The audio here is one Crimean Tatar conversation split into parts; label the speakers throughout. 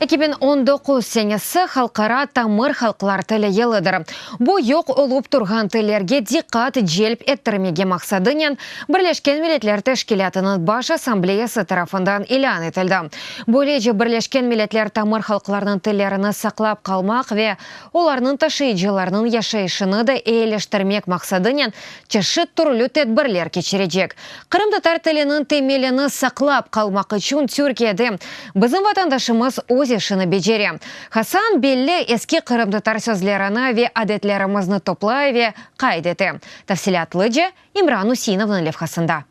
Speaker 1: 2019 senesi Halqara tamır halqlar tili yılıdır. Bu yoq olıp turğan tillerge diqqat celp ettirmege maqsadınen Birleşken Milletler Teşkilâtınıñ Baş Assambleyası tarafından ilân etildi. Böylece Birleşken Milletler tamır halqlarnıñ tillerini saqlap qalmaq ve olarnıñ taşıyıcılarınıñ yaşayışını da eyileştirmek maqsadınen çeşit türlü tedbirler keçirecek. Qırımtatar tiliniñ temelini saqlap qalmaq içün Türkiyede bizim vatandaşımız öz işini becere. Hasan belli eski qırımtatar sözlerini ve adetlerimizni toplay ve qayd ete. Tafsilâtlıca İmran Useinovnıñ levhasında.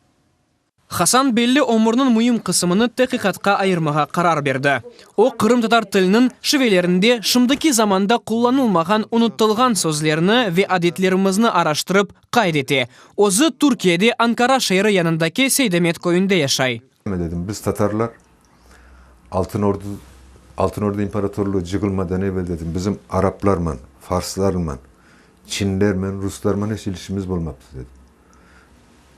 Speaker 2: Hasan belli ömürniñ müim qısımını teqiqatqa ayırmağa qarar berdi. O, qırımtatar tiliniñ şivelerinde şimdiki zamanda qullanılmağan unutılğan sözlerni ve adetlerimizni araştırıp qayd ete. Özü Türkiyede Ankara şeeri yanındaki Seydamet köyünde yaşay.
Speaker 3: Dedim, biz tatarlar Altın Ordu, Altın Ordu imparatorluğı cığılmadan evel dedim, bizim araplarman, farslarman, çinlermen, ruslarman hiç ilişimiz bolmaptı dedim.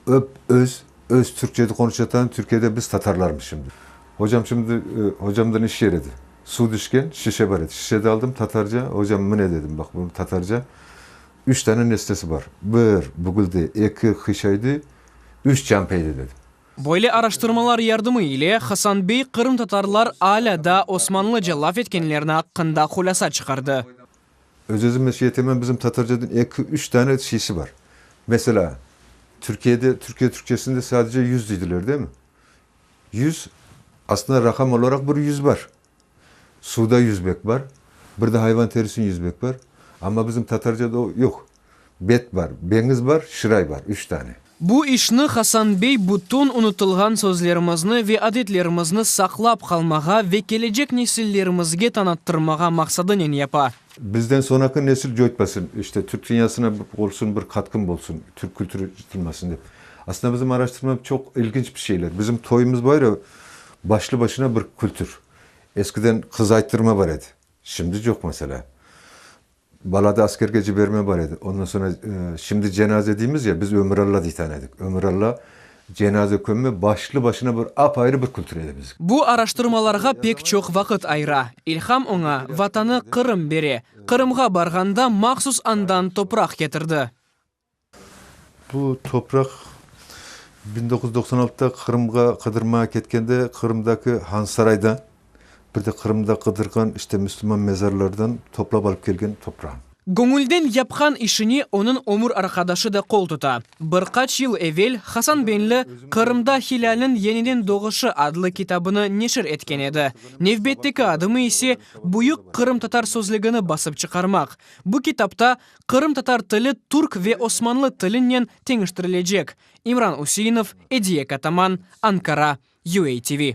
Speaker 3: Öp öz, öz Türkçede konuşatan Türkiye'de biz tatarlarmız şimdi. Hocam şimdi, hocamdan iş yer edi. Su düşken şişe bar edi. Şişede aldım tatarca, hocam mine dedim, bak bunu tatarca. Üç tane nesnesi bar. Bir, bugüldi, eki, qıyşaydı, üç, campeydi dedim.
Speaker 2: Böyle araştırmalar yardımı ile Hasan bey qırımtatarlar alâ daa osmanlıca laf etkenlerini aqqında hulâsa çıqardı.
Speaker 3: Öz-özüme şey etemen, bizim tatarcadan eki, üç tane şeysi bar. Meselâ, Türkiyede, Türkiye türkçesinde sadece yüz deydiler, değil mi? Yüz, aslında raqam olaraq bir yüz bar. Suvda yüzmek bar, bir de hayvan terisini yüzmek bar. Amma bizim tatarcada o yoq. Bet bar, beñiz bar, şıray bar, üç tane.
Speaker 2: Bu işni Hasan bey bütün unutılğan sözlerimizni ve adetlerimizni saqlap qalmağa ve kelecek nesillerimizge tanıttırmağa maqsadınen yapa.
Speaker 3: Bizden sonraki nesil coytmasın, işte Türk dünyasına olsun bir qatqım bolsun, Türk kültürü cıtılmasın dep. Aslında bizim araştırmam çoq ilginç bir şeyler. Bizim toyumuz bar ya, başlı başına bir kültür. Eskiden qız ayttırma bar edi, şimdi coq meselâ. Balada askerge ciberme bar edi. Ondan soñra, şimdi cenaze deymiz ya, biz ömüralla deytan edik. Ömüralla, cenaze kömme başlı başına bir ap-ayrı bir kültür edi bizge.
Speaker 2: Bu araştırmalarğa pek çoq vaqıt ayıra. İlham oña Vatanı Qırım bere. Qırımğa barğanda mahsus andan topraq ketirdi.
Speaker 3: Bu topraq 1996-da Qırımğa qıdırmağa ketkende Qırımdaki Hansaraydan, bir de Qırımda qıdırğan işte müslüman mezarlardan toplap alıp kelgen toprağım.
Speaker 2: Göñülden yapqan işine onıñ ömür arqadaşı da qol tuta. Bir qaç yıl evel Hasan Benli Qırımda hilâlniñ yeniden doğuşı adlı kitabını neşir etken edi. Nevbetteki adımı ise büyük qırımtatar sözlügini basıp çıqarmaq. Bu kitapta Qırımtatar tili türk ve osmanlı tilinen teñiştirilecek. İmran Üseinov, Ediye Kataman, Ankara, UATV.